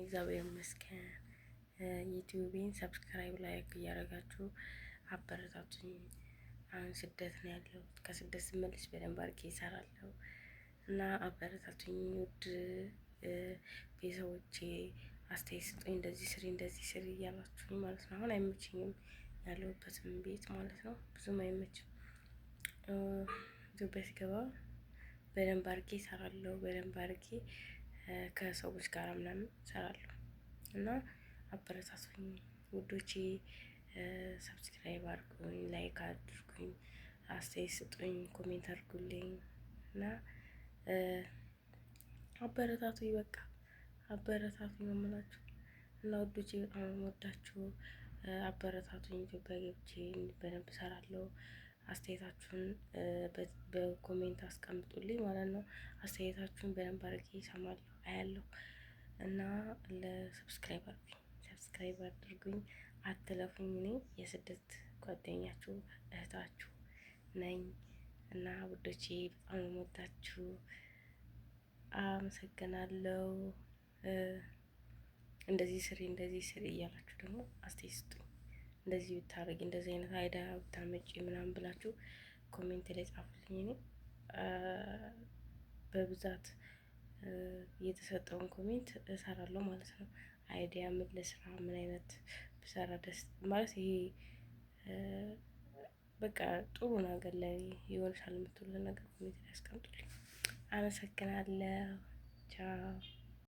እግዚአብሔር ይመስገን። ዩቲዩቤን subscribe፣ like እያደረጋችሁ አበረታቱኝ። አሁን ስደት ነው ያለሁት። ከስደት ስመለስ በደንብ አድርጌ እሰራለሁ እና አበረታቱኝ ውድ ቤተሰቦቼ። አስተያየት ስጡኝ፣ እንደዚህ ስሪ፣ እንደዚህ ስሪ እያላችሁኝ ማለት ነው። አሁን አይመችኝም ያለሁበትም ቤት ማለት ነው፣ ብዙም አይመችም። ኢትዮጵያ ስገባ በደንብ አድርጌ እሰራለሁ። በደንብ አድርጌ ከሰዎች ጋር ምናምን እሰራለሁ እና አበረታቱኝ ውዶቼ። Subscribe አድርጉኝ፣ like አድርጉኝ፣ አስተያየት ስጡኝ፣ comment አድርጉልኝ እና አበረታቱኝ። በቃ አበረታቱኝ ነው የምላችሁ እና ውዶቼ በጣም ነው የምወዳችሁ። አበረታቱኝ። ኢትዮጵያ ገብቼ በደንብ እሰራለሁ። አስተያየታችሁን በ comment አስቀምጡልኝ ማለት ነው። አስተያየታችሁን በደንብ አድርጌ እሰማለሁ፣ አያለሁ እና ለ subscribe አድርጉኝ፣ subscribe አድርጉኝ፣ አትለፉኝ። እኔ የስደት ጓደኛችሁ እህታችሁ ነኝ እና ውዶቼ በጣም ነው የምወዳችሁ። አመሰግናለሁ። እንደዚህ ስሪ፣ እንደዚህ ስሪ እያላችሁ ደግሞ አስተያየት ስጡኝ። እንደዚህ ብታረጊ፣ እንደዚህ አይነት idea ብታመጪ ምናምን ብላችሁ comment ላይ ጻፉልኝ። እኔ በብዛት የተሰጠውን comment እሰራለሁ ማለት ነው። Idea ምን ልስራ፣ ምን አይነት ብሰራ ደስ ማለት ይሄ በቃ ጥሩ ነገር ላይ ይሆንሻል የምትሉትን ነገር comment ላይ አስቀምጡልኝ። አመሰግናለሁ። ቻው።